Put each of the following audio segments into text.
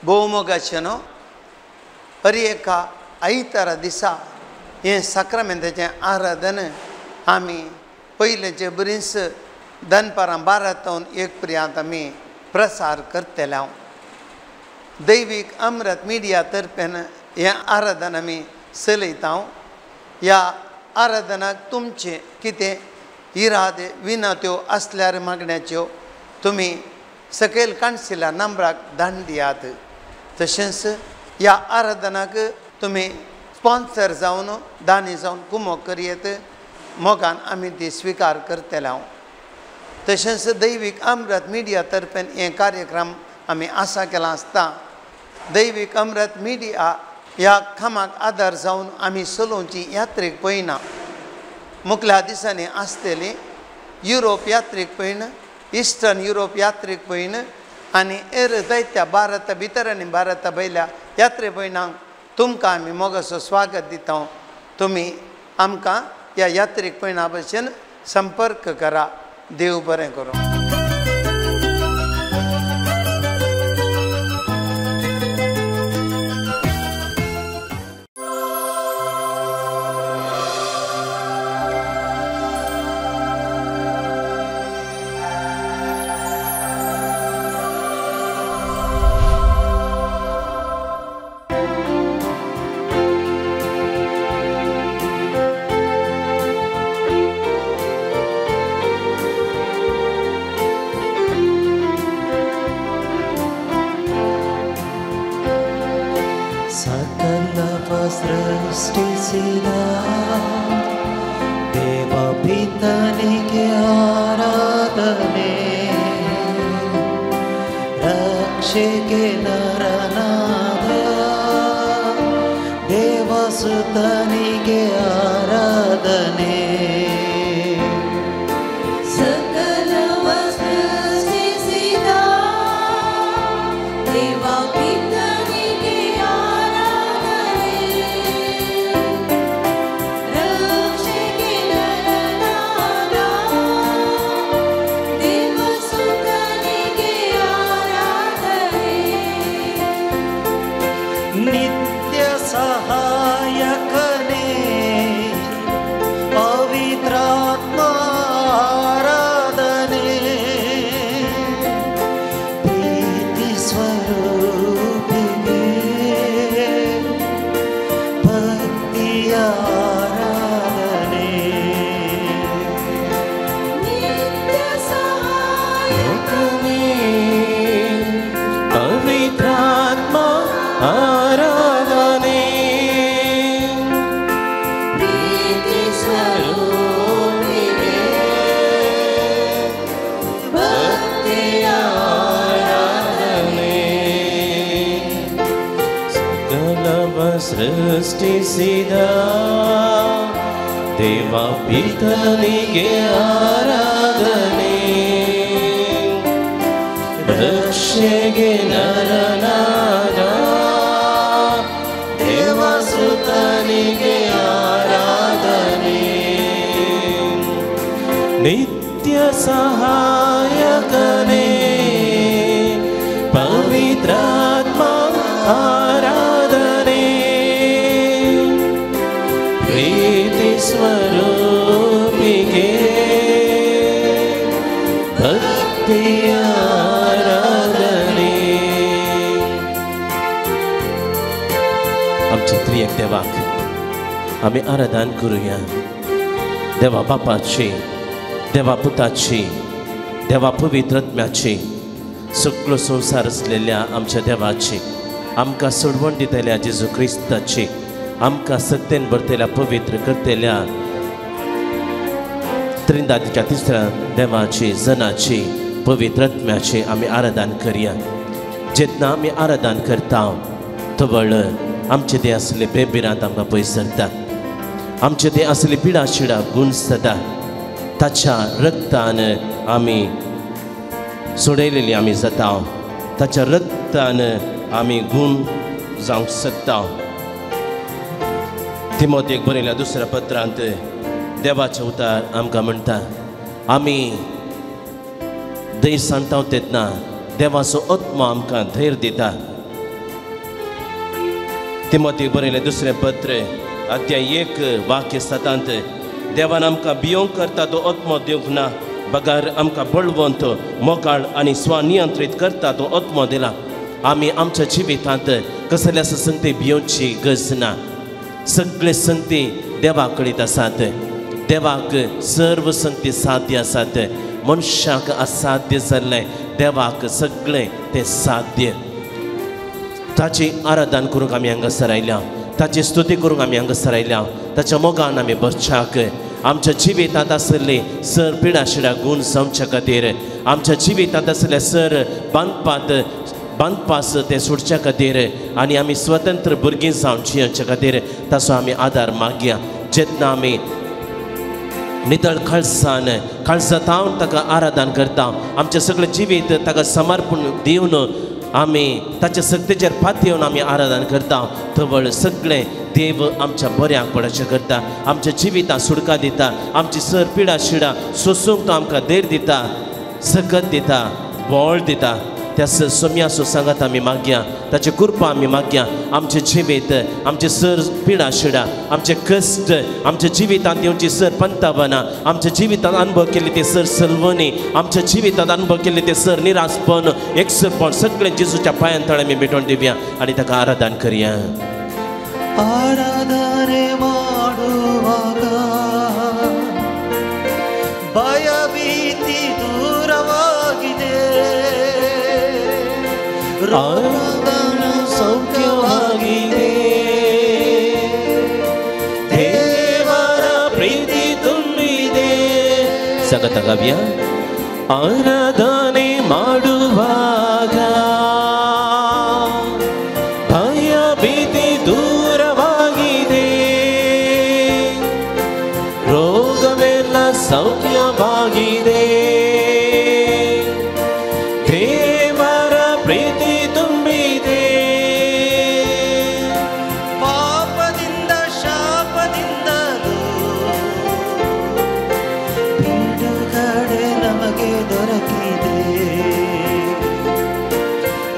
भोवमोगाचें न्हू हर एका आयतारा दिसा हें साक्रामेंताचें आराधन आमी पयलेचे बरीच दनपारां 12 तावन 1 पर्यंत आमी प्रसार करतले. हांव दैवीक अमृत मिडिया तर्फेन हें आराधन आमी चलयता. ह्या आराधनाक तुमचें कितें इरादे विनत्यो आसल्यार मागण्याच्यो तुमी सकयल काणशिल्ल्या नंबराक धाड दियात. तशेंच ह्या आराधनाक तुमी स्पॉन्सर जावन दानी जावन कुमोक करयेत मोगान आमी ती स्विकार करतले. हांव तशेंच दैवीक अमृत मिडिया तर्फेन हे कार्यक्रम आमी आसा केला आसता. दैवीक अमृत मिडिया ह्या कामाक आदार जावन आमी चलोवची यात्रेक पळयना मुखल्या दिसांनी आसतली युरोप यात्रेक पळयन, इस्टर्न युरोप यात्रेक पळयन आनी हेर जायत्या भारता भितर आनी भारता भायल्या यात्रे पयणांक तुमकां आमी मोगाचो स्वागत दिता. तुमी आमकां ह्या यात्रेक पयणा भशेन संपर्क करा. देव बरें करूं. ಸೃಷ್ಟಿಸಿದ ದೇವಪಿತನಿಗೆ ಆರಾಧನೆ, ರಕ್ಷೆಗೆ ನರನಾದ ದೇವಸುತನಿಗೆ ಆರಾಧನೆ. ಸಕಲವ ಸೃಷ್ಟಿಸಿದ ದೇವಪಿತನಿಗೆ ಆರಾಧನೆ, ರಕ್ಷೆಗೆ ನರನಾದ ದೇವಸುತನಿಗೆ ಆರಾಧನೆ. ನಿತ್ಯ ಸಹಾಯಕನೇ ಪವಿತ್ರಾತ್ಮ ಆರಾಧನೆ, ಪ್ರೀತಿ ಸ್ವರೂಪಿಗೆ ಭಕ್ತಿಯ ಆರಾಧನೆ. ನಿತ್ಯ ಸಹಾಯಕನೇ ಪವಿತ್ರಾತ್ಮ ಆರಾಧನೆ, ಪ್ರೀತಿ ಸ್ವರೂಪಿಗೆ ಭಕ್ತಿಯ ಆರಾಧನೆ. ಸಕಲವ ಸೃಷ್ಟಿಸಿದ ದೇವಪಿತನಿಗೆ ಆರಾಧನೆ, ರಕ್ಷೆಗೆ ನರನಾದ ದೇವಸುತನಿಗೆ ಆರಾಧನೆ. ನಿತ್ಯ ಸಹಾಯಕನೇ ಪವಿತ್ರಾತ್ಮ ಆರಾಧನೆ, ಪ್ರೀತಿ ಸ್ವರೂಪಿಗೆ ಭಕ್ತಿಯ ಆರಾಧನೆ. आमच्या त्रियक देवाक आमी आराधन करुया. देवा बापाची, देवा पुताची, देवा पवित्र आत्म्याची, सगळो संवसार आसलेल्या आमच्या देवाची, आमकां सोडवण दितल्या जेजू क्रिस्ताची, आमकां सत्तेन भरतल्या पवित्र करतल्या त्रिंदादीच्या तिसऱ्या देवाची जनाची पवित्र आत्म्याची आमी आराधन करया. जेन्ना आमी आराधन करता तवळ आमचे ते आसले बेबिरांत आमकां पयस सरता, आमचे ते आसले पिडा शिडा गुण सदा ताच्या रक्तान आमी सोडयलेली आमी जाता, ताच्या रक्तान आमी गुण जावंक शकता. तिमोतेक बरयल्या दुसऱ्या पत्रांत देवाचें उतार आमकां म्हणटा, आमी धैर्य सांगता तेन्ना देवाचो आत्मा आमकां धैर्य दिता. तिमोथीक बरयलें दुसरें पत्र अध्याय 1 वाक्य 7 देवान आमकां भियोंक करता तो आत्मो दिवंक ना, बगर आमकां बळवंत, मोगाळ आनी स्वनियंत्रीत करता तो आत्मो दिला. आमी आमच्या जिवितांत कसल्या संगती भियोवची गरज ना. सगळे संगती देवाक कळीत आसात. देवाक सर्व संगती साध्य आसात. मनशाक असाध्य जाल्लें देवाक सगळें तें साध्य. ताची आराधन करूंक आमी हांगासर आयल्या, ताची स्तुती करूंक आमी हांगासर आयल्या. ताच्या मोगान आमी भरच्याक आमच्या जिवितांत आशिल्ले सर पिडाशिडा गूण जावच्या खातीर, आमच्या जिवितांत आशिल्ले सर बांदपास तें सोडच्या खातीर आनी आमी स्वतंत्र भुरगीं जावन जियेवच्या खातीर ताचो आमी आदार मागया. जेन्ना आमी नितळ काळजान काळजांत ताका आराधन करता, आमचें सगळें जिवीत ताका समर्पण दिवन आमी ताच्या सक्तीचेर पातयेवन आमी आराधन करता, तवळ सगळें देव आमच्या बऱ्याक पडचें करता. आमच्या जिवितां सुडका दिता, आमची सर पिडा शिडा सोसूंक तो आमकां धैर्य दिता, सकत दिता, बळ दिता. त्या सोम्यासो सांगात आमी मागया, ताची कृपा आमी मागया. आमचें जिवीत, आमचें सर पिडा शिडा, आमचे कश्ट, आमच्या जिवितांत येवची सर पंतावना, आमच्या जिवितांत अनुभव केल्ले ते सर सलवणी, आमच्या जिवितांत अनुभव केल्ले ते सर निराशपण, एकसरपण सगळें जेजूच्या पांयां तळे आमी भेटोवन दिवया आनी ताका आराधन करया. ಆರಾಧನೆ ಮಾಡುವಾಗ ಭಯಭೀತಿ ದೂರವಾಗಿದೆ, ರೋಗಗಳು ಸೌಖ್ಯವಾಗಿದೆ, ದೇವರ ಪ್ರೀತಿ ತುಂಬಿದೆ. ಸಗತಗವ್ಯ ಆರಾಧನೆ ಮಾಡುವಾಗ ಭಯ ಭೀತಿ ದೂರವಾಗಿದೆ, ರೋಗವೆಲ್ಲ ಸೌಖ್ಯವಾಗಿದೆ, ದೇವರ ಪ್ರೀತಿ ತುಂಬಿದೆ. ಪಾಪದಿಂದ ಶಾಪದಿಂದಲೂ ಬಿಡುಗಡೆ ನಮಗೆ ದೊರಕಿದೆ,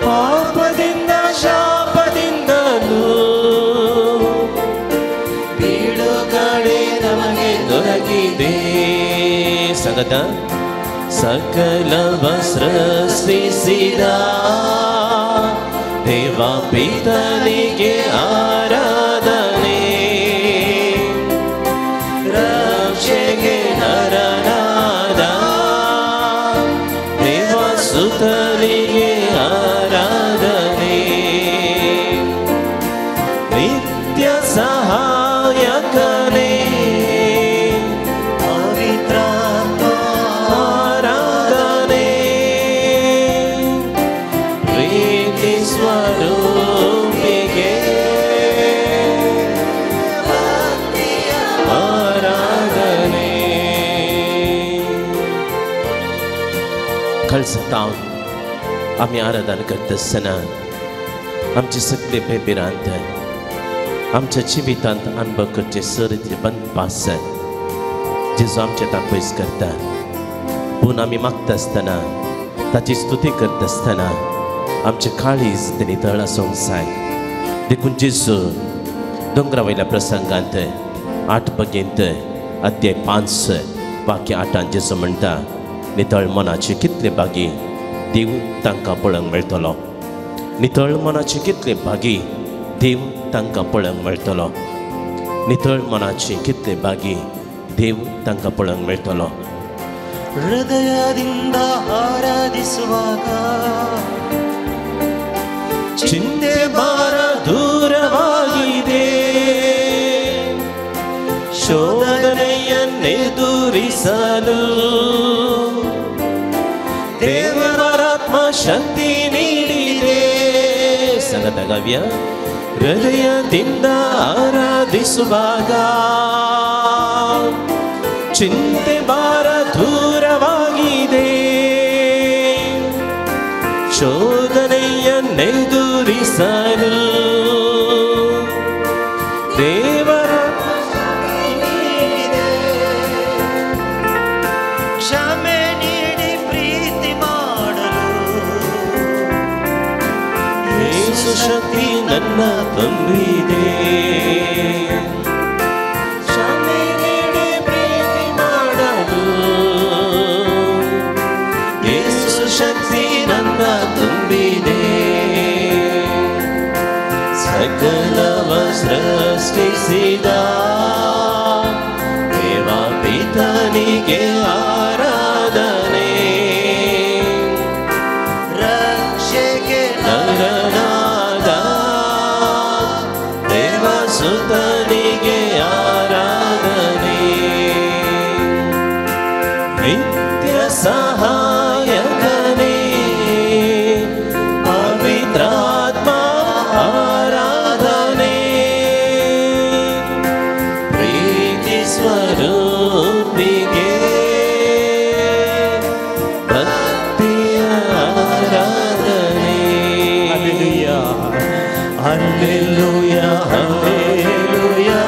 ಪಾಪದಿಂದ ಶಾಪದಿಂದಲೂ ಬಿಡುಗಡೆ ನಮಗೆ ದೊರಕಿದೆ. ಸಗತ ಸಕಲವ ಸೃಷ್ಟಿಸಿದ ದೇವ ಪಿತನಿಗೆ ಆರಾಧನೆ, ರಕ್ಷೆಗೆ ನರನಾದ ದೇವ ಸುತನಿಗೆ ಆರಾಧನೆ, ನಿತ್ಯ ಸಹಾಯಕನೇ ಪವಿತ್ರಾತ್ಮ ಆರಾಧನೆ, ಪ್ರೀತಿ ಸ್ವರೂಪಿಗೆ ಆರಾಧನೆ. कळसता आमी आराधन करता आसतना आमचे सगळे बेबिरांत आमच्या जिवितांत अनुभव करचे सर बंदपास जेजू आमचे तां पयस करता. पूण आमी मागता आसतना, ताची स्तुती करता आसतना आमचें काळीज तें नितळ आसूंक जाय. देखून जेजू दोंगरा वयल्या प्रसंगांत 8 बगेंत अध्याय 5 वाक्य 8 जेजू म्हणटा, नितळ मनाचे कितले भागी देव तांकां पळोवंक मेळटलो. नितळ मनाचे कितले भागी देव तांकां पळोवंक मेळटलो. नितळ मनाचे कितले भागी देव तांकां पळोवंक मेळटलो. ಹೃದಯದಿಂದ ಆರಾಧಿಸುವಾಗ ಚಿಂತೆ ಭಾರ ದೂರವಾಗಿದೆ, ಶೋಧನೆಯನ್ನೆದುರಿಸಲು ದೇವರಾತ್ಮ ಶಕ್ತಿ ನೀಡಿದೆ. ಸಗತಗವ್ಯ ಹೃದಯದಿಂದ ಆರಾಧಿಸುವಾಗ ಚಿಂತೆ ಭಾರ ದೂರವಾಗಿದೆ, ಶೋಧನೆಯನ್ನೆದುರಿಸಲು ದೇವರ ನೀಡಿದೆ, ಕ್ಷಮೆ ನೀಡಿ ಪ್ರೀತಿ ಮಾಡಲು ಯೇಸು ಶಕ್ತಿ ನನ್ನ ತುಂಬಿದೆ. ಕ್ಷಮೆ ನೀಡಿ ಪ್ರೀತಿ ಮಾಡಲು ಯೇಸು ಶಕ್ತಿ ನನ್ನ ತುಂಬಿದೆ. ಸಕಲವ ಸೃಷ್ಟಿಸಿದ ದೇವ ಪಿತನಿಗೆ ಆರಾಧನೆ. ರಕ್ಷೆಗೆ ನರನಾದ ದೇವಸುತನಿಗೆ ಆರಾಧನೆ. ನಿತ್ಯ ಸಹಾಯಕನೇ ಪವಿತ್ರಾತ್ಮ ಆರಾಧನೆ. ಪ್ರೀತಿ ಸ್ವರೂಪಿಗೆ ಭಕ್ತಿಯ ಆರಾಧನೆ. Hallelujah, hallelujah, hallelujah,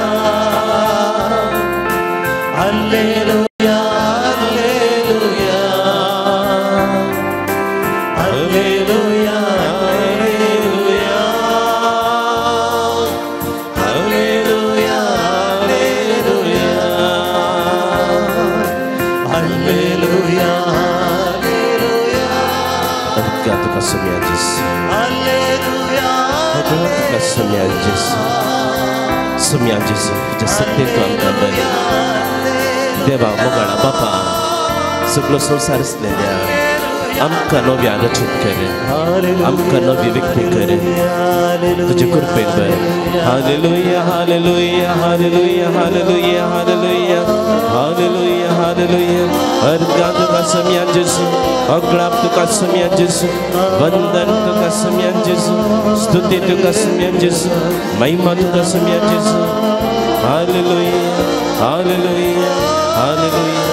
hallelujah, hallelujah, hallelujah, hallelujah, hallelujah. Obrigado com a sua minha Gesù. Hallelujah. Sumya Jesu, Sumya Jesu, तुझ्या सत्तेन तूं आमकां बरें. देवा मोगाळा बापा, सगळो संवसार आसलेल्या आमकां नव्या रचीत कर, आमकां नवी व्यक्ती कर, तुजे कृपेन बरें. Hallelujah, hallelujah, hallelujah, hallelujah, hallelujah, hallelujah, hallelujah. अर्घा तुका सुम्या जेसू, अगळाप तुका सुम्या जेसू, वंदन तुका सुम्या जेसू, स्तुती तुका सुम्या जेसू, महिमा तुका सुम्या जेसू. Hallelujah, hallelujah, hallelujah.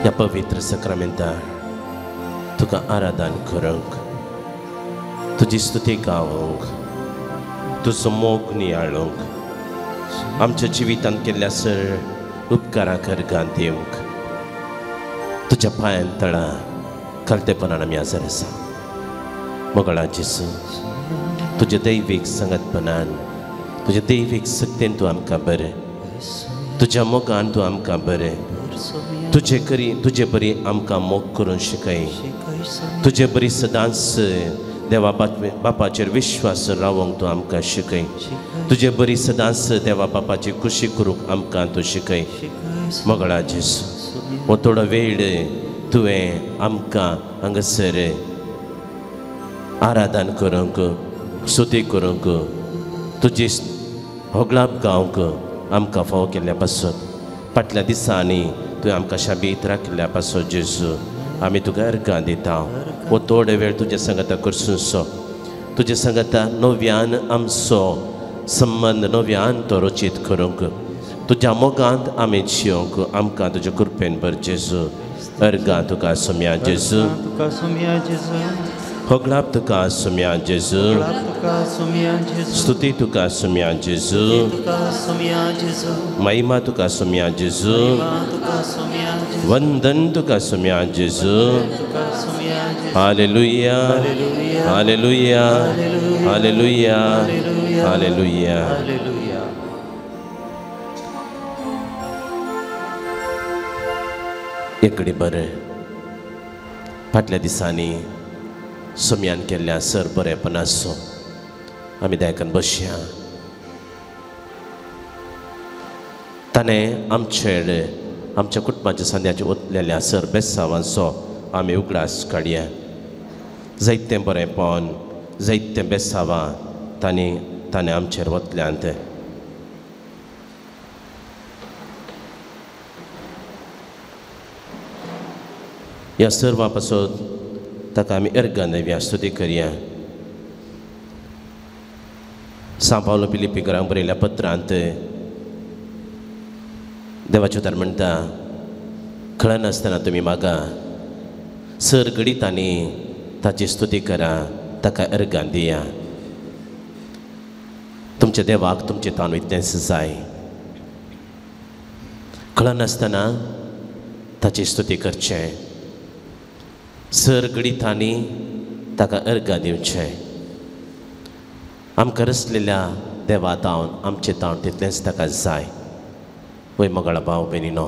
ह्या पवित्र सक्रामेंतार तुका आराधन करूंक, तुजी स्तुती गावंक, तुजो मोग नियाळूंक, आमच्या जिवितांत केल्ल्या सर उपकारां करगां दिवंक तुज्या पांयान तळा खालतेपणान आमी आजार आसा. मोगळा जेसू, तुज्या दैवीक संगतपणान, तुज्या दैवीक सक्तेन तूं आमकां बरें, तुज्या मोगान तूं आमकां बरें, तुजे करी तुजे बरी आमकां मोग करून शिकय, तुजे बरी सदांच देवा बापाचेर विश्वास रावंक तूं आमकां शिकय, तुजे बरी सदांच देवा बापाची खुशी करूंक आमकां तूं शिकय. मोगळा जेसू, हो थोडो वेळ तुवें आमकां हांगासर आराधन करूंक, स्तुती करूंक, तुजी होगळाप गावंक आमकां फावो केल्ल्या पासत फाटल्या दिसांनी तुवें आमकां शाबीत राखिल्ल्या पासत जेजू आमी तुका अर्गां दिता. हो थोडो वेळ तुज्या सांगाता करसुसो, तुज्या सांगाता नव्यान आमचो संबंद नव्यान तो रचीत करूंक, तुज्या मोगांत आमी जियोंक आमकां तुज्या कृपेन भर जेजू. अर्गां तुका सुम्या जेजू, होगळाप तुका सुम्या जेजू, स्तुती तुका सुम्या जेजू, महिमा तुका सुम्या जेजू, वंदन तुका सुम्या जेजू. Hallelujah, hallelujah, hallelujah, hallelujah. एक घडी बरें फाटल्या दिसांनी सोम्यान केल्ल्या सर बरेपणाचो आमी दायकन बसया. ताणें आमचेर आमच्या कुटुंबाच्या सांद्याचे ओतलेल्या सर बेसावांचो आमी उगडास काडया. जायतें बरेंपण जायतें बेसावां ताणें आमचेर वतल्यांत. ह्या सर्वा पासत ताका आमी अर्गां दिवया, स्तुती करया. सांव पावलो फिलिप्पीकरांक बरयल्ल्या पत्रांत देवाचें उतर म्हणटा, कळनासतना तुमी मागा, सर घडीत आनी ताची स्तुती करा, ताका अर्गां दिया. तुमच्या देवाक तुमचें तान इतलेंच जाय. कळनासतना ताची स्तुती करचें, सर घडीत आनी ताका अर्गां दिवचें. आमकां रचलेल्या देवा तावन आमचें तावन तितलेंच ताका जाय. वय मोगाळ भाव भयणीनो,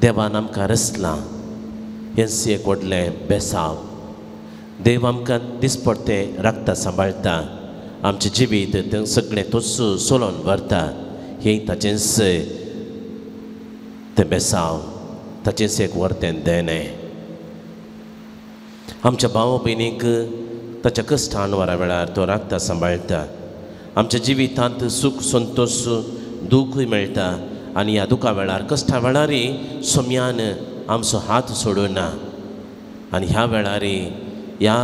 देवान आमकां रचलां हेंच एक व्हडलें बेसांव. देव आमकां दिसपडतें राखता, सांबाळटा, आमचें जिवीत तें सगळें तोच सोलोवन व्हरता. हें ताचेंच तें बेसांव, ताचेंच एक व्हरतें देणें. आमच्या भाव भयणीक ताच्या कश्टान वरा वेळार तो राखता, सांबाळटा. आमच्या जिवितांत सूख संतोश दुखूय मेळटा आनी ह्या दुखा वेळार कश्टा वेळारय सोम्यान आमचो हात सोडूना. आनी ह्या वेळारय ह्या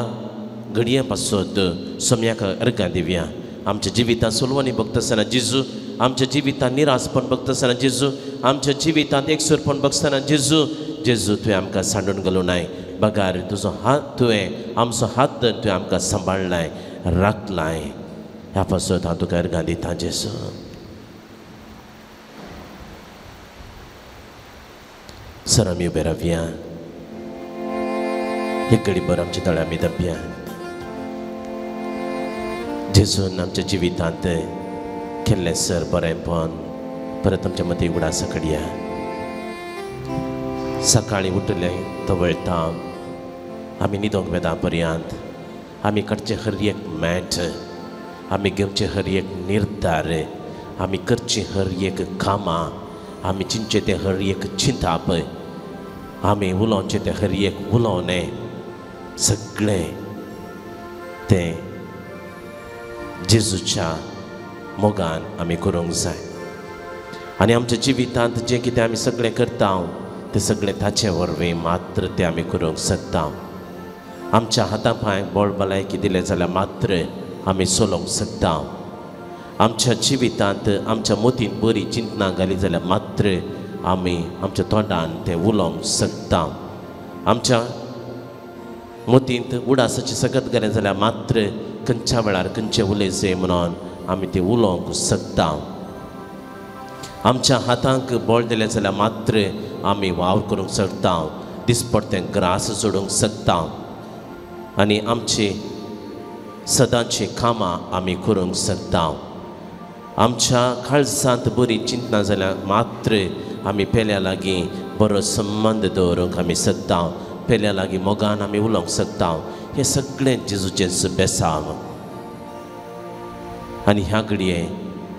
घडये पासत सोम्याक अर्गां दिवया. आमच्या जिवितांत सोलवणी भोगतासतना जेजू, आमच्या जिवितांत निरासपण भोगतासतना जेजू, आमच्या जिवितांत एकसुरपण भोगतासतना जेजू, जेजू तुवें आमकां सांडून घालूं नाय. बगार तुजो हात तुवें आमचो हात धरून तुवें आमकां सांबाळ्ळाय, राखलाय. ह्या पासत हांव तुका अर्गां दिता जेजू. सर आमी उबे रावया, एक घडी भर आमच्या दोळे आमी धांपया. जेजून आमच्या जिवितांत केल्लें सर बरेंपण परत आमच्या मदीं उगडास काडया. सकाळीं उठलें तवळटा आमी न्हिदोंक वेता पर्यंत आमी काडचें हर एक मॅट, आमी घेवचें हर एक निर्धार, आमी करचीं हर एक कामां, आमी चिंतचें तें हर एक चिंताप, आमी उलोवचें तें हर एक उलोवणें, सगळें तें जेजूच्या मोगान आमी करूंक जाय. आनी आमच्या जिवितांत जें कितें आमी सगळें करता तें सगळें ताचे वरवीं मात्र तें आमी करूंक शकता. आमच्या हाता पांयांक बळ भलायकी दिलें जाल्यार मात्र आमी चलोवंक शकता. आमच्या जिवितांत आमच्या मतींत बरी चिंतनां घाली जाल्यार मात्र आमी आमच्या तोंडान तें उलोवंक शकता. आमच्या मतींत उडासाची सगत घालें जाल्यार मात्र खंयच्या वेळार खंयचें उलयचें म्हणून आमी तें उलोवंक शकता. आमच्या हातांक बळ दिलें जाल्यार मात्र आमी वावर करूंक शकता, दिसपडतें ग्रास जोडूंक शकता आनी आमची सदांचीं कामां आमी करूंक शकता. आमच्या काळजांत बरी चिंतना जाल्यार मात्र आमी पेल्या लागीं बरो संबंद दवरूंक आमी शकता, पेल्या लागीं मोगान आमी उलोवंक शकता. हें सगळें जेजूचें बेसांव. आनी ह्या घडये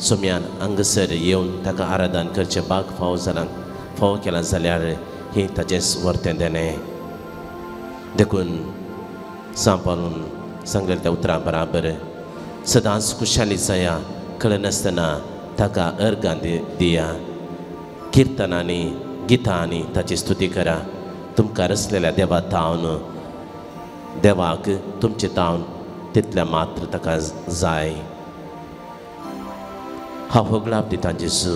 सोम्यान हांगासर येवन ताका आराधन करचें बाग फावो जालां, फावो केलां जाल्यार हें ताचें वर्तें देणें. देखून सांबाळून सांगलें त्या उतरां बराबर सदांच खुशाली जाया, कळनासतना ताका अर्गां दिया, किर्तनांनी गितांनी ताची स्तुती करा. तुमकां रचलेल्या देवा तावन देवाक तुमचें तावन तितलें मात्र ताका जाय. हांव होगळाप दितां जेजू,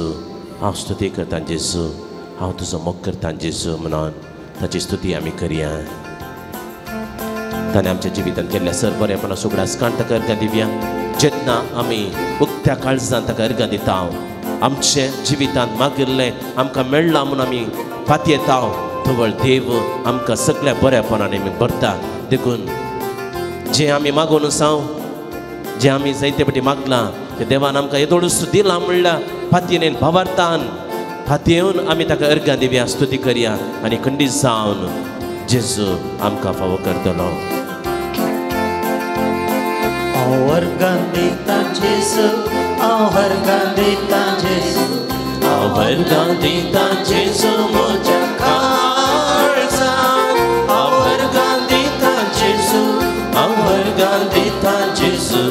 हांव स्तुती करतां जेजू, हांव तुजो मोग करतां जेजू म्हणून ताची स्तुती आमी करया. ताणें आमच्या जिवितांत केल्ल्या सर बरेपणा उगडास काडून ताका अर्गां दिवया. जेन्ना आमी उक्त्या काळजान ताका अर्गां दिता, आमच्या जिवितांत मागिल्लें आमकां मेळ्ळां म्हूण आमी पातयेता, तवळ देव आमकां सगळ्या बऱ्यापणान आमी भरता. देखून जें आमी मागून आसाव, जें आमी जायते फावटी मागलां तें देवान आमकां येदोळूच दिलां म्हणल्यार पातयेन भावार्थान हात येवन आमी ताका अर्गां दिवया, स्तुती करया आनी खंडीत जावन जेजू आमकां फावो करतलो. हांव वर्गां दिता जेजू, हांव वर्गां दिता जेजू, हांव वर्गां दिता जेजू म्हज्या काळजान. हांव वर्गां दिता जेजू, हांव वर्गां दिता जेजू,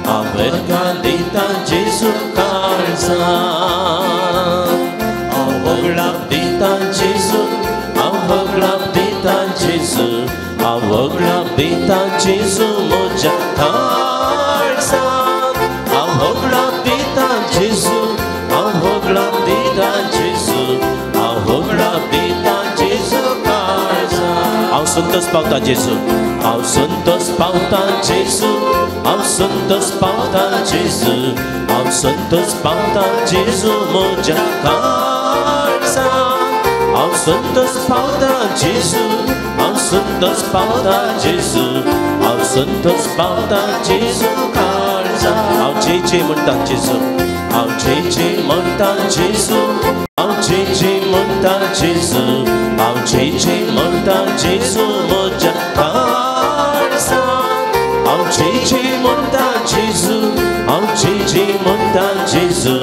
हांव वर्गां दिता जेजू काळजान. हांव वगळाप दिता जेजू, हांव वगळाप दिता जेजू, हांव वगळाप दिता जेजू म्हज्या काळजान. हांव वगळाप दिता जेजू, हांव वगळाप दिता जेजू, हांव वगळाप दिता जेजू काळजान. हांव संतोष पावता जेजू, हांव संतोष पावता जेजू, हांव संतोष पावता जेजू, हांव संतोष पावता जेजू म्हज्या काळजान. हांव संतोष पावता जेजू, हांव संतोष पावता जेजू, हांव संतोष पावता जेजू काळजान. हांव जे जे म्हणटा जेजू, हांव जे जे म्हणटा जेजू, हांव जे जे म्हणटा जेजू, हांव जे जे म्हणटा जेजू म्हज्या काळजान. हांव जे जे म्हणटा जेजू, हांव जे जे म्हणटा जेजू,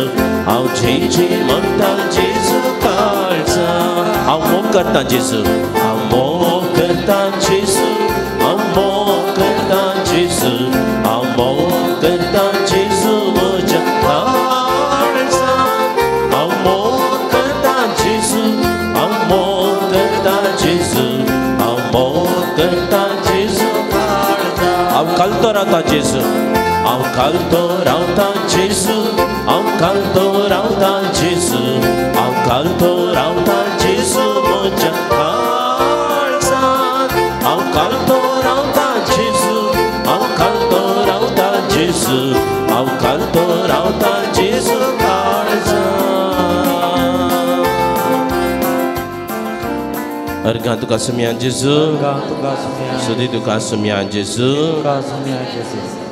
हांव जे जे म्हणटा जेजू काळजान. हांव मोग करता जेजू, हांव मोग करता जेजू, हांव मोग करता जेजू, हांव मोग करता जेजू म्हज्या काळजान. हांव मोग करता जेजू, हांव मोग करता जेजू, हांव मोग करता जेजू काळजान. हांव घालतो रावता जेजू, हांव घालतो रावता जेजू, हांव घालतो रावता जेजू, हांव घालतो रावता जेजू म्हज्या काळजान. हांव घालतो रावता जेजू, हांव घालतो रावता जेजू, हांव घालतो रावता जेजू काळजान. अर्गां तुका सुमया जेजू, सुदी तुका सुमया जेजू,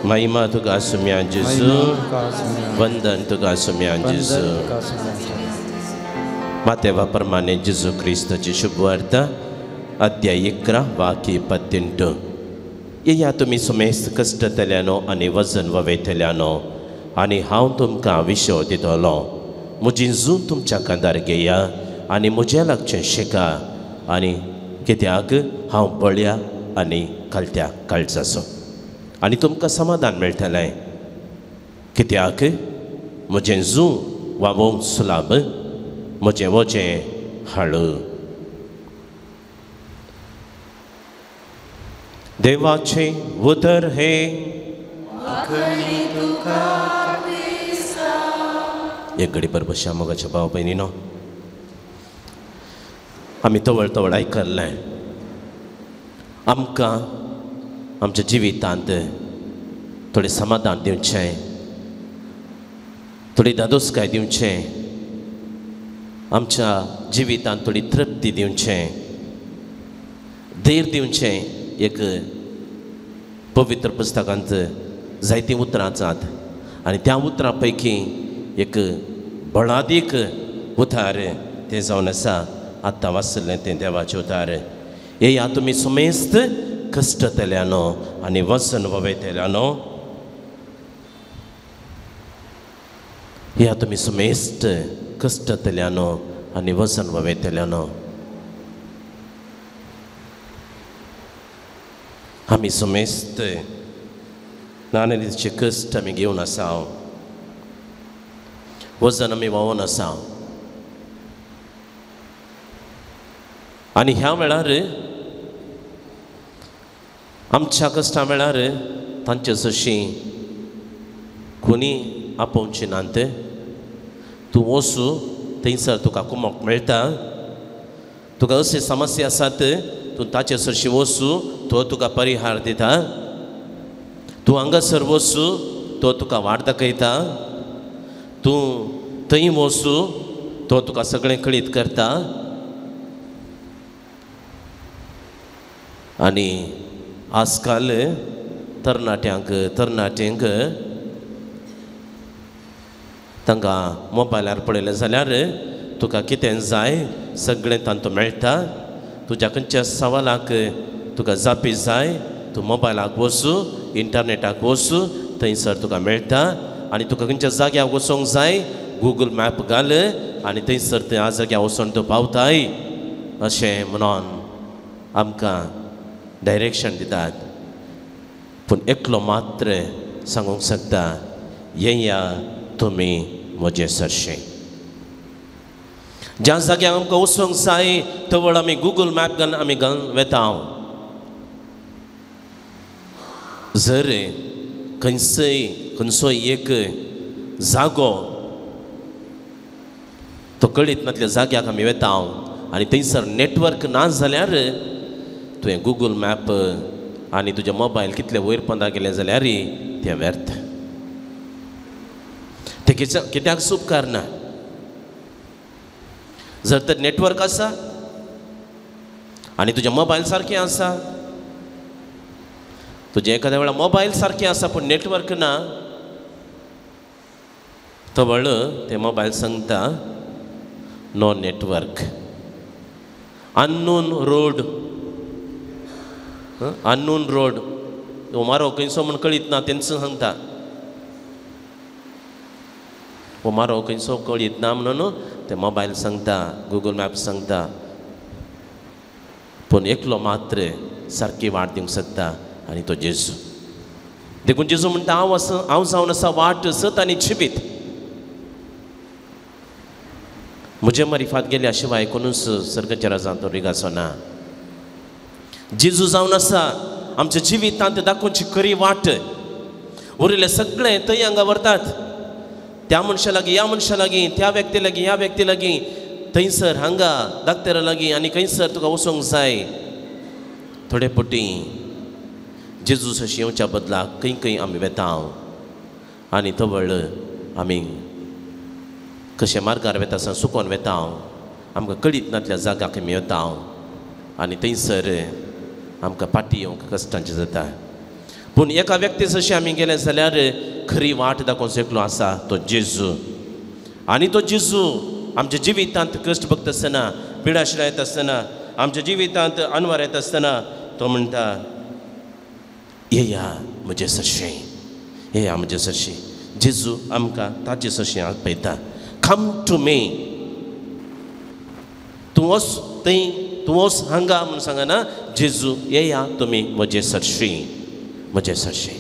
महिमा तुका सुमया जेजू, वंदन तुका सुमया जेजू. मातेवा प्रमाणे जेजू क्रिस्ताची शुभवार्ता अध्याय 11 वाक्य 18. येया तुमी सुमेस्त कश्टतल्यानो आनी वजन ववेतल्यानो आनी हांव तुमकां विशो दितलो. म्हजी जू तुमच्या कांदार घेया आनी म्हज्या लागचें शिका आनी कित्याक हांव बळ्या आनी खालत्या काळजाचो आनी तुमकां समाधान मेळटलें. कित्याक म्हजें जू वावोवंक सुलाभ, म्हजें वजें हाळू. देवाचें उतर हें एक घडी बरबशा मोगाच्या भाव भयणीनो, आमी तवळ तवळ आयकल्लें आमकां आमच्या जिवितांत थोडें समाधान दिवचें, थोडी धादोसकाय दिवचें, आमच्या जिवितांत थोडी तृप्ती दिवचें, धैर्य दिवचें. एक पवित्र पुस्तकांत जायतीं उतरां आसात आनी त्या उतरां पैकी एक बळादीक उतार तें जावन आसा आत्तां वाचलें तें देवाचें उतार. येया तुमी सुमेस्त कश्टतल्यानो आनी वजन ववेतल्यानो, येया तुमी सुमेस्त कश्टतल्यानो आनी वजन ववेतल्यानो. आमी सुमेस्त नानाचे कश्ट आमी घेवन आसा, वजन आमी व्हांवून आसा आनी ह्या वेळार आमच्या कश्टां वेळार तांचे जशी कोणी आपोवची नात. तूं वचू थंयसर तुका कुमक मेळटा, तुका अशे समस्या आसात तूं ताचे सरशी वचू तो तुका परिहार दिता, तूं हांगासर वचू तो तुका वाट दाखयता, तूं थंय वचू तो तुका सगळें कळीत करता. आनी आजकाल तरणाट्यांक तरणाट्यांक तांकां मोबायलार पळयलें जाल्यार तुका कितें जाय सगळें तांतूं मेळटा. तुज्या खंयच्या सवालाक तुका जापी जाय तूं मोबायलाक वचूं, इंटरनेटाक वचूं, थंयसर तुका मेळटा. आनी तुका खंयच्या जाग्याक वचोंक जाय गुगल मॅप घाल आनी थंयसर त्या जाग्यार वचोन तूं पावताय अशें म्हणून आमकां डायरेक्शन दितात. पूण एकलो मात्र सांगूंक शकता, येया तुमी म्हजे सरशें. ज्या जाग्यार आमकां वचूंक जाय तवळ आमी गुगल मॅप घालून आमी घालून वेता. जर खंयसय खंयचोय एक जागो तो कळीत नासल्या जाग्याक आमी वेता आनी थंयसर नेटवर्क ना जाल्यार तुवें गुगल मॅप आनी तुजें मोबायल कितले वयर पंदा गेलें जाल्यार तें व्यर्थ, तें कित्याक उपकारना. जर तर नेटवर्क आसा आनी तुजें मोबायल सारकें आसा, तुजें एखाद्या वेळार मोबायल सारकें आसा पूण नेटवर्क ना, तवळ तें मोबायल सांगता no network, unknown road, unknown road, मारो खंयचो म्हूण कळीत ना तेंच सांगता, हो मारो खंयचो कळीत ना म्हणून तें मोबायल सांगता, गुगल मॅप सांगता. पूण एकलो मात्र सारकी वाट दिवंक शकता आनी तो जेजू. देखून जेजू म्हणटा, हांव आसा, हांव जावन आसा वाट, सत आनी जिवीत. म्हजे मारिफात गेल्या शिवाय कोणूच सर्गाच्या राजांत रिगाचो ना. जेजू जावन आसा आमच्या जिवितांत दाखोवची खरी वाट. उरिल्लें सगळें थंय हांगा व्हरतात, त्या मनशा लागीं, ह्या मनशा लागीं, त्या व्यक्ती लागीं, ह्या व्यक्ती लागीं, थंयसर हांगा दाक्तेरा लागीं आनी खंयसर तुका वचोंक जाय. थोडे पटी जेजू अशें येवच्या बदलाक खंय खंय आमी वेता आनी तवळ आमी कशें मार्गार वेता आसतना सुकोन वेता, आमकां कळीत नासल्या जाग्याक आमी वेता आनी थंयसर आमकां फाटीं येवंक कश्टांचें जाता. पूण एका व्यक्ती जशें आमी गेले जाल्यार खरी वाट दाखोवचो एकलो आसा तो जेजू. आनी तो जेजू आमच्या जिवितांत कश्ट भोगता आसतना, पिडाशिडा येता आसतना, आमच्या जिवितांत अनवार येता आसतना तो म्हणटा, येया म्हजे सरशें, येया म्हजे सरशें. जेजू आमकां ताचे सरशें आपयता, कम टू मी. तूं वच थंय, तूं वच हांगा म्हूण सांगना, जेजू येया तुमी म्हजे सरशीं, म्हजे सरशीं.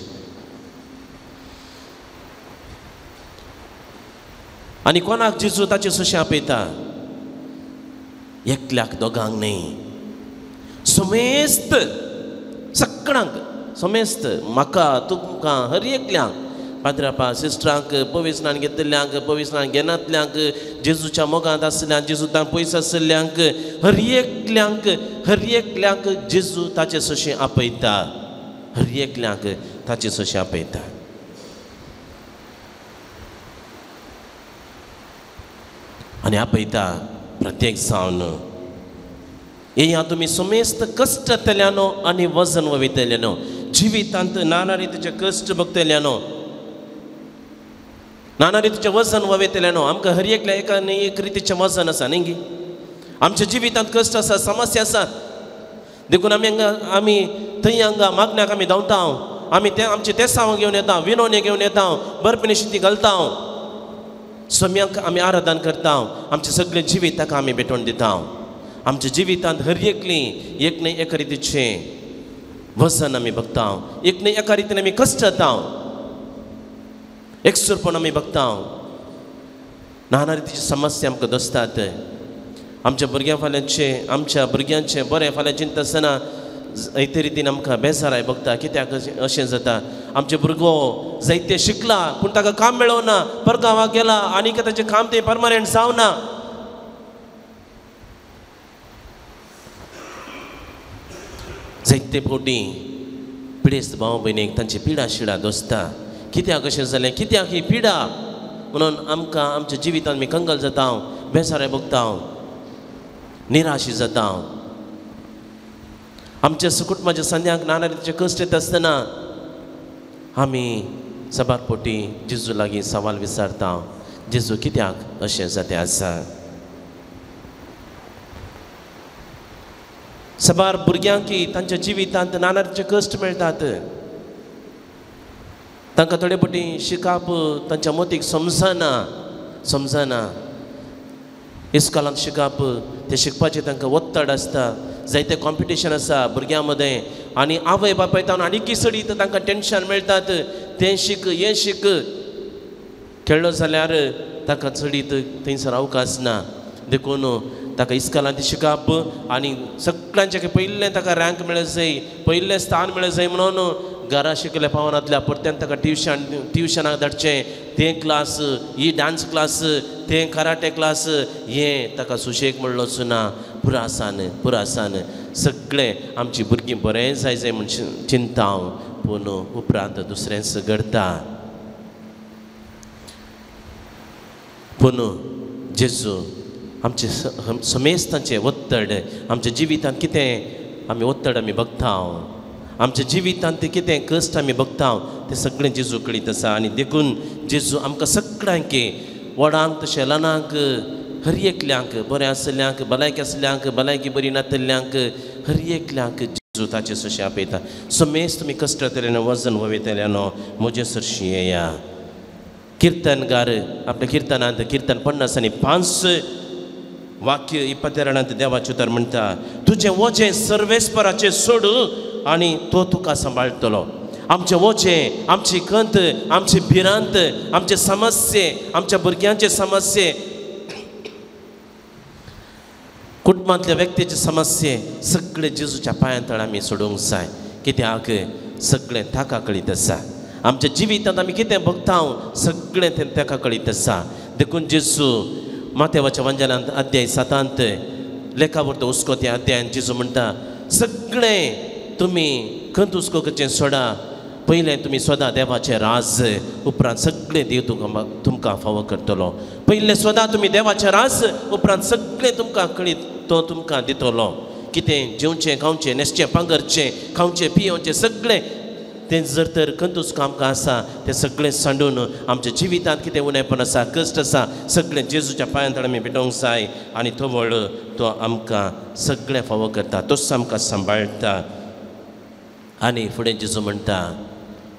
आनी कोणाक जेजू ताचे सरशीं आपयता? एकल्याक दोगांक न्हय, समेस्त सगळ्यांक, समेस्त म्हाका तुमकां हर एकल्यांक, पाद्रापा सिस्टरांक, पविस्नान घेतिल्ल्यांक, पविस्नान घेनातल्यांक, जेजूच्या मोगांत आशिल्ल्यांक, जेजूतान पयस आशिल्ल्यांक, हर एकल्यांक, हर एकल्यांक जेजू ताचे सरशीं आपयता, हर एकल्यांक ताचे सरशीं आपयता. आनी आपयता प्रत्येक जावन, येया तुमी समेस्त कश्टतल्यानो आनी वजन वयतल्यानो, जिवितांत नाना रितीचे कश्ट भोगतल्यानो, नाना रितीचें वजन वयतल्यानो. आमकां हर एकल्या एका न्ही एक रितीचें वजन आसा न्ही गी. आमच्या जिवितांत कश्ट आसा, समस्या आसा, देखून आमी हांगा आमी थंय हांगा मागण्याक आमी धांवता, आमी ते आमचे तेसांव घेवन येता, विनोवणी घेवन येता, बर्फिनी शिती घालता, सम्याक आमी आराधन करता, आमचें सगळें जिवीत ताका आमी भेटोवन दिता. आमच्या जिवितांत हर एकली एक न्हय एका रितीचें वजन आमी बघता, एक न्हय एका रितीन आमी कश्ट जाता, एकसुरपण आमी बघता, नाना रितीची समस्या आमकां दसतात. आमच्या भुरग्यां फाल्यांचें, आमच्या भुरग्यांचें बरें फाल्यां चिंतता आसतना जायते रितीन आमकां बेजाराय बघता, कित्याक अशें जाता. आमचे भुरगो जायते शिकला पूण ताका काम मेळना, परगांवाक गेला आनी ताचें काम तें परमनंट जावना. जायते फावटी पिडेस्त भाव भयणीक तांची पिडा शिडा दोसता, कित्याक अशें जालें, कित्याक ही पिडा म्हणून आमकां आमच्या जिवितांत आमी कंगल जाता, बेजाराय भोगता, निराशी जाता. आमच्या कुटुंबाच्या संद्यांक नाना रितीचे कश्ट येता आसतना आमी सबार पोटी जेजू लागीं सवाल विचारता, जेजू कित्याक अशें जातें आसा. साबार भुरग्यांक तांच्या जिवितांत नानाचे कश्ट मेळटात. तांकां थोडे फावटी शिकप तांच्या मतीक समजना समजना. इस्कॉलांत शिकप तें शिकपाचें तांकां ಒತ್ತಡ आसता, जायते कॉम्पिटिशन आसा भुरग्यां मदें आनी आवय बापाय तावन आनीकय चडीत तांकां टेंशन मेळटात. तें शीक हें शीक खेळ्ळो जाल्यार ताका चडीत थंयसर अवकाश ना. देखून ताका इस्कॉलांत शिकप आनी सगळ्यांचे पयलें ताका रँक मेळ जाय, पयलें स्थान मेळ जाय म्हणून घरा शिकले पावनातल्या परत्यान ताका ट्युशनाक धाडचें, तें क्लास, ही डांस क्लास, तें कराटे क्लास, हें ताका सुशेग म्हणलोच ना. पुरासान पुरासान सगळें आमची भुरगीं बरें जाय जाय म्हूण चिंता हांव, पूण उपरांत दुसरेंच घडता. पूण जेजू आमचे समेस्तांचें ಒತ್ತಡ आमच्या जिवितांत कितें आमी ಒತ್ತಡ आमी बगता, आमच्या जिवितांत कितें कश्ट आमी बगता तें सगळें जेजू कळीत आसा. आनी देखून जेजू आमकां सगळ्यांक व्हडांक तशें ल्हानांक हर एकल्यांक बरें आसल्यांक भलायकी आसल्यांक भलायकी बरी नातल्यांक हर एकल्यांक जेजू ताचे सरशी आपयता. समेस्त तुमी कश्ट जातले वजन वयतले न्हू म्हजे सरशी येया. किर्तनगार आपल्या किर्तनांत किर्तन 55 वाक्य 22 देवाचें उतर म्हणटा, तुजें वजें सर्वेस्पराचें सोड आनी तो तुका सांबाळटलो. आमचें वजें, आमची खंत, आमची भिरांत, आमचे समस्ये, आमच्या भुरग्यांचे समस्ये, कुटुंबांतल्या व्यक्तीचे समस्ये सगळे जेजूच्या पांयां तळ आमी सोडूंक जाय. कित्याक सगळें ताका कळीत आसा. आमच्या जिवितांत आमी कितें बगता सगळें तें ताका कळीत आसा. देखून जेजू मातेवाच्या वंजनांत अध्याय 7 लेखावर्त हुस्को त्या अध्यायान जेजू म्हणटा, सगळें तुमी खंत हुस्को करचें सोडा, पयलें तुमी स्वता देवाचें राज, उपरांत सगळें देव तुमकां फावो करतलो. पयलें स्वता तुमी देवाचें राज, उपरांत सगळें तुमकां कळीत तो तुमकां दितलो. कितें जेवचें, खावचें, न्हेसचें, पांगरचें, खावचें, पियोवचें सगळें तें जर तर खंतूच आमकां आसा तें सगळें सांडून आमच्या जिवितांत कितें उणेपण आसा, कश्ट आसा सगळें जेजूच्या पांयां तळ आमी भेटोवंक जाय. आनी तवळ तो आमकां सगळें फावो करता, तोच आमकां सांबाळटा. आनी फुडें जेजू म्हणटा,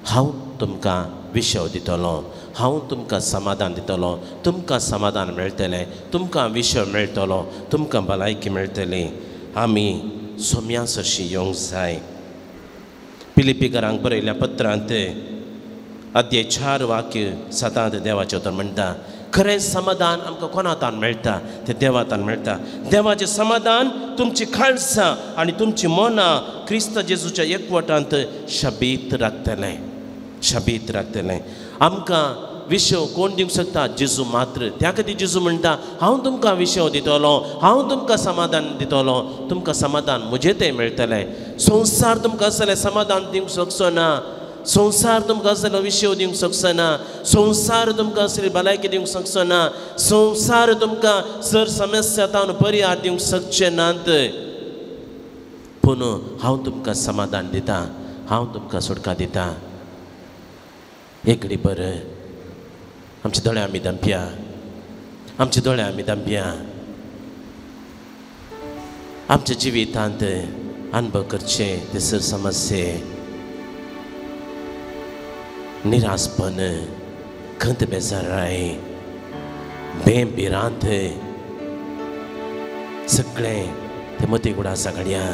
हांव तुमकां विशव दितलो, हांव तुमकां समाधान दितलो, तुमकां समाधान मेळटलें, तुमकां विशव मेळटलो, तुमकां भलायकी मेळटली. आमी सोम्या सरशी येवंक जाय. फिलिप्पीकरांक बरयल्ल्या पत्रांत अध्याय 4 वाक्य 7 देवाचें उतर म्हणटा, खरें समाधान आमकां कोणातान मेळटा तें देवातान मेळटा. देवाचें समाधान तुमची काळजां आनी तुमची मनां क्रिस्त जेजूच्या एकवटांत शबीत राखतलें, शबीत राखतलें. आमकां विशव कोण दिवंक शकता? जेजू मात्र. त्या खातीर जेजू म्हणटा, हांव तुमकां विशव दितलो, हांव तुमकां समाधान दितलो, तुमकां समाधान म्हजें तें मेळटलें. संवसार तुमकां आसलें समाधान दिवंक शकचो ना, संवसार तुमकां आसलो विशव दिवंक शकचो ना, संवसार तुमकां आसली भलायकी दिवंक शकचो ना, संवसार तुमकां सर समस्या तावन परिहार दिवंक शकचे नात. पूण हांव तुमकां समाधान दितां, हांव तुमकां सुटका दितां. एक घडी बरें आमचे दोळे आमी धांपया, आमचे दोळे आमी धांपया. आमच्या जिवितांत अनुभव करचे ते सर समस्ये, निराशपण, खंत, बेजाराय, बेम, भिरांत सगळें ते मती गुडा आसा घडया.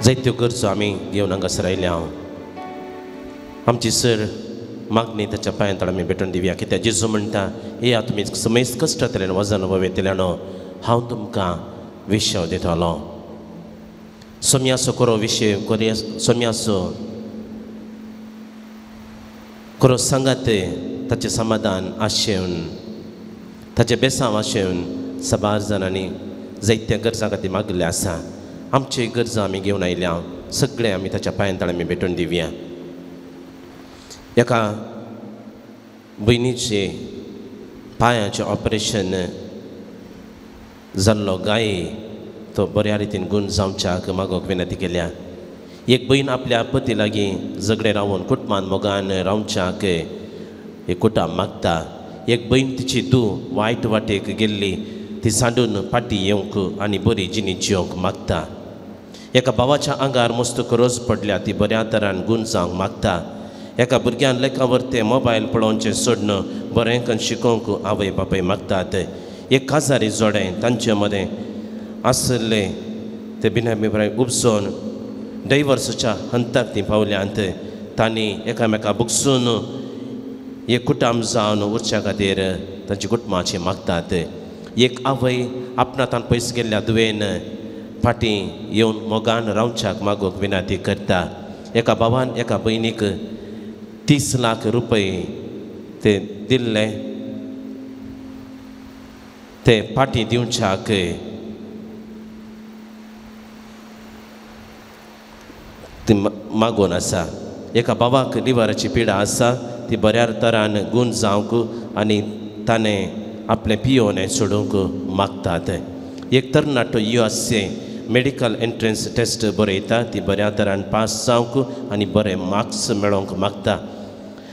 जायत्यो गरजो आमी घेवन हांगासर आयल्या. हांव आमची सर मागणी ताच्या पांयां तळ आमी भेटून दिवया. कित्याक जेजू म्हणटा, येया तुमी समेस्त कश्ट जातले वजन वयतले न्हू, हांव तुमकां विशव दितलो. सोम्याचो करो विशय कोरया, सोम्याचो करो सांगात ताचें समाधान आशेवन, ताचें बेसांव आशेवन साबार जाणांनी जायत्या गरजां खातीर मागिल्लें आसा. आमची गरजां आमी घेवन आयल्या, सगळें आमी ताच्या पांयां तळ आमी भेटून दिवया. एका भयणीचे पांयाचें ऑपरेशन जाल्लो गाय तो बऱ्या रितीन गूण जावच्याक मागोवंक विनंती केल्या. एक भयण आपल्या पती लागीं झगडे रावन कुटुंबान मोगान रावच्याक एक कुटाम मागता. एक भयण तिची धूव वायट वाटेक गेल्ली ती सांडून फाटी येवंक आनी बरी जिणी जियोंक मागता. एका भावाच्या आंगार मस्त रोज पडल्या ती बऱ्या तरान गूण जावंक मागता. एका भुरग्यान लेखा वरते मोबायल पळोवचें सोडून बरें करून शिकोवंक आवय बापूय मागतात. एक काजारी जोडें तांचे मदें आसले ते बिनाभिप्राय उपजोन डायवर्साच्या हंताक तीं पावल्यांत. तांणी एकामेका बुगसून एक कुटाम जावन उरच्या खातीर तांची कुटुंबाची मागतात. एक आवय आपणातान पयस गेल्ल्या धुवेन फाटीं येवन मोगान रावच्याक मागोवंक विनंती करता. एका भावान एका भयणीक 30 लाख रुपये ते दिल्ले ते फाटीं दिवच्याक ती मागून आसा. एका भावाक लिवराची पिडा आसा ती बऱ्या तरान गूण जावंक आनी ताणें आपलें पियोवणें सोडूंक मागतात. एक तरणाटो USA medical entrance test बरयता ती बऱ्या तरान पास जावंक आनी बरे मार्क्स मेळोवंक मागता.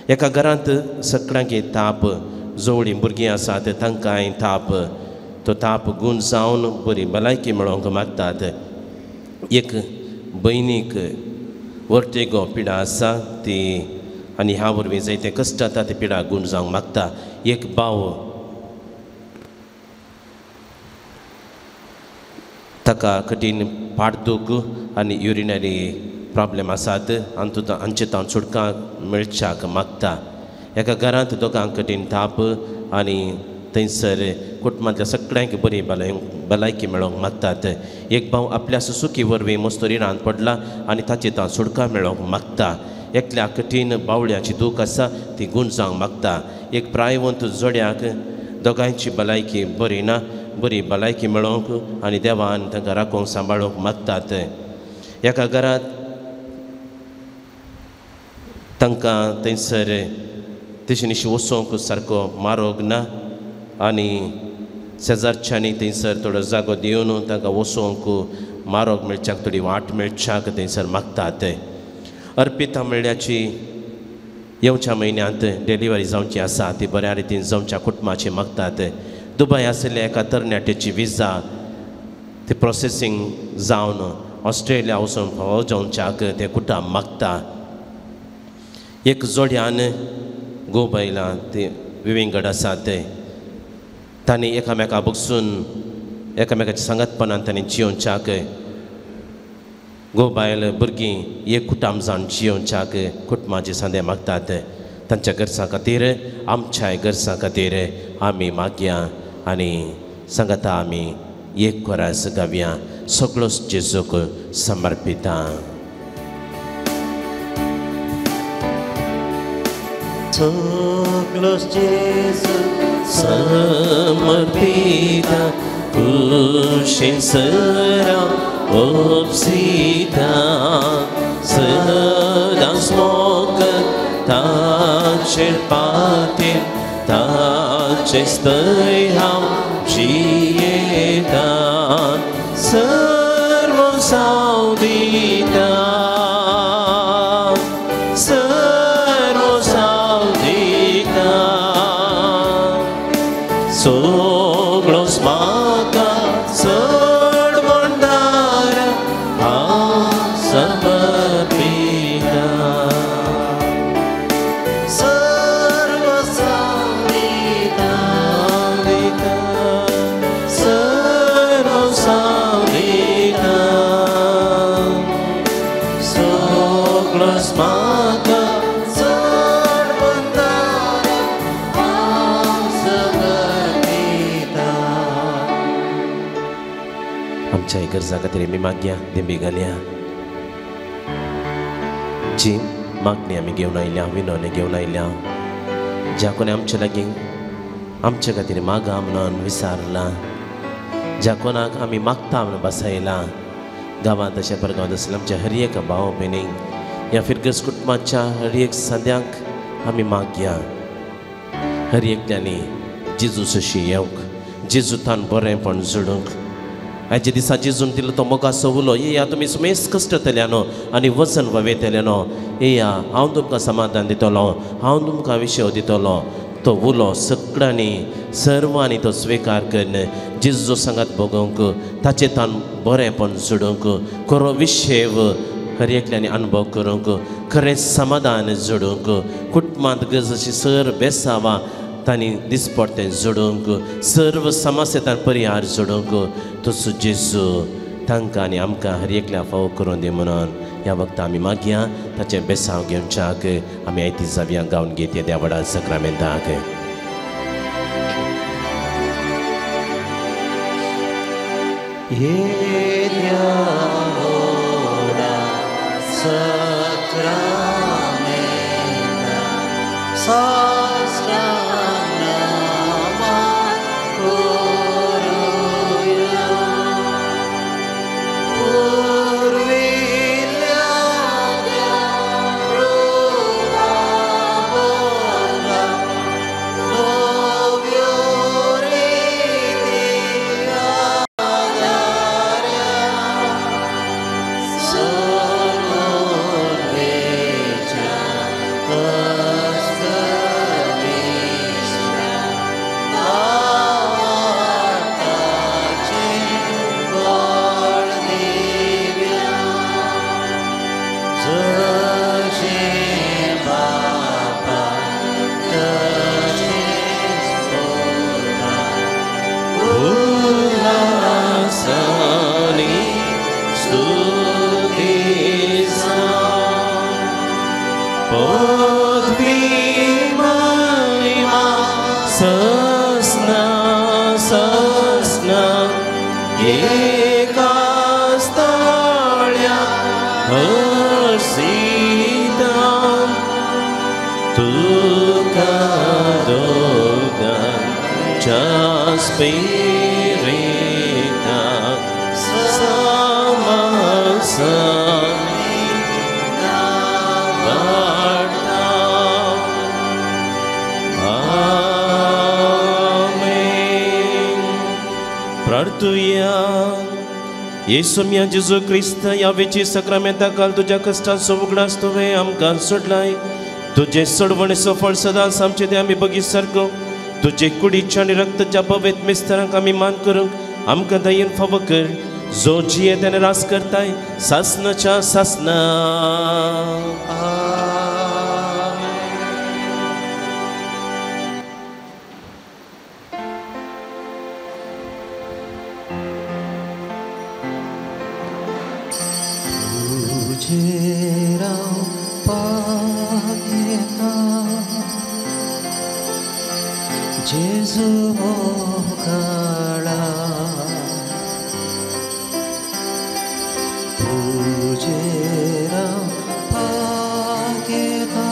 एका घरांत सगळ्यांक ताप, जोवळीं भुरगीं आसात तांकांय ताप, तो ताप गूण जावन बरी भलायकी मेळोवंक मागतात. एक भयणीक वर्टिगो पिडा आसा ती आनी ह्या वरवीं जायते कश्ट जाता ते पिडा गूण जावंक मागता. एक भाव ताका कठीण पाठदूख आनी युरिनरी प्रॉब्लेम आसात आनी हांचे तावन सुटका मेळच्याक मागता. एका घरांत दोगांक कठीण ताप आनी थंयसर कुटुंबांतल्या सगळ्यांक बरी भलायकी मेळोवंक मागतात. एक भाव आपल्या सुसुकी वरवीं मस्त रिणांत पडला आनी ताचे तावन सुटका मेळोवंक मागता. एकल्या कठीण बावळ्याची दूख आसा ती गूण जावंक मागता. एक प्रायवंत जोड्याक दोगांयची भलायकी बरी ना, बरी भलायकी मेळोवंक आनी देवान तांकां राखूंक सांबाळूंक मागतात. एका घरांत तांकां थंयसर तेशेनिशी वचोंक सारको मारोग ना आनी शेजारच्यांनी थंयसर थोडो जागो दिवन तांकां वचोंक मारोग मेळच्याक थोडी वाट मेळच्याक थंयसर मागतात. अर्पिता म्हणल्याची येवच्या म्हयन्यांत डिलिव्हरी जावची आसा ती बऱ्या रितीन जावच्या कुटुंबाची मागतात. दुबय आशिल्ल्या एका तरणाट्याची विजा ती प्रोसेसींग जावन ऑस्ट्रेलिया वचून फावो जावच्याक ते कुटुंब मागता. एक जोड्यान गोबयला ते विविंगड आसा ते तांणी एकामेका बगसून एकामेकाच्या सांगातपणान तांणी जियोवच्याक गो बायल भुरगीं एक कुटुंब जावन जियोवच्याक कुटुंबाचे सांदे मागतात. तांच्या गरजां खातीर आमच्याय गरजां खातीर आमी मागया आनी सांगता आमी एक कोरास गावया. सगळोच जेजूक समर्पिता. सगळोच जेजू समर्पिता कुशीन सरा ओपसिता सदांच मोग ताचेर पातेर ताचेच थंय हांव जियेता सर्व हांव दिता सर्व हांव दिता सगळोच म्हाका चड भंडार हांव समर्पिता सर्व हांव दिता सर्व हांव दिता सगळोच म्हाका चड भंडार हांव समर्पिता. आमच्या गरजा खातीर आमी मागया दिंबी घालया. जी मागणी आमी घेवन आयल्या विनवणी घेवन आयल्या ज्या कोणी आमच्या लागीं आमच्या खातीर मागा म्हणून विचारलां, ज्या कोणाक आमी मागता म्हणून बसयलां गांवांत अशें परगांवांत आसल्या आमच्या हर एक भाव भयणींक ह्या फिरगस कुटुंबाच्या हर एक संद्यांक आमी मागया. हर एकल्यांनी जेजू सशी येवंक, जेजूतान बरेंपण जोडूंक. आयच्या दिसा जेजून दिलो तो मोगाचो उलो, येया तुमी सुमेस कश्टतल्या न्हू आनी वजन ववेतले न्हू, येया हांव तुमकां समाधान दितलो, हांव तुमकां विशय दितलो. तो उलो सगळ्यांनी सर्वांनी तो स्विकार करून जेजू सांगात भोगोवंक, ताचे तान बरेंपण जोडूंक, खरो विशेव हर एकल्यांनी अनुभव करूंक, खरें समाधान जोडूंक, कुटुंबांत गरज सर बेसावा तांणी दिसपडतें जोडूंक, सर्व समस्या परिहार जोडूंक तसो जेजू तांकां आनी आमकां हर एकल्या फावो करून दी म्हणून ह्या वखदां आमी मागया. ताचें बेसांव घेवच्याक आमी आयती जावया गावन घेत त्या व्हडा सक्रामेंताक. येसुम्या जेजू क्रिस्त ह्या वेची सक्रामेंता काल तुज्या कश्टांचो उगडास तुवें आमकां सोडलाय. तुजें सोडवणेचो फळ सदांच आमचें तें आमी बगी सारको तुजे कुडीच्या आनी रक्ताच्या पवित्र मिस्तरांक आमी मान करूंक आमकां दयेन फावो कर, जो जिये तेणे रास करताय सासनाच्या सासना. जेजू मोगाळा तुजेर पाकेता,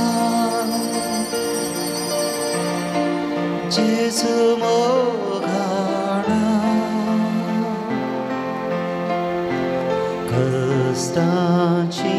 जेजू मोगाळा कश्टांची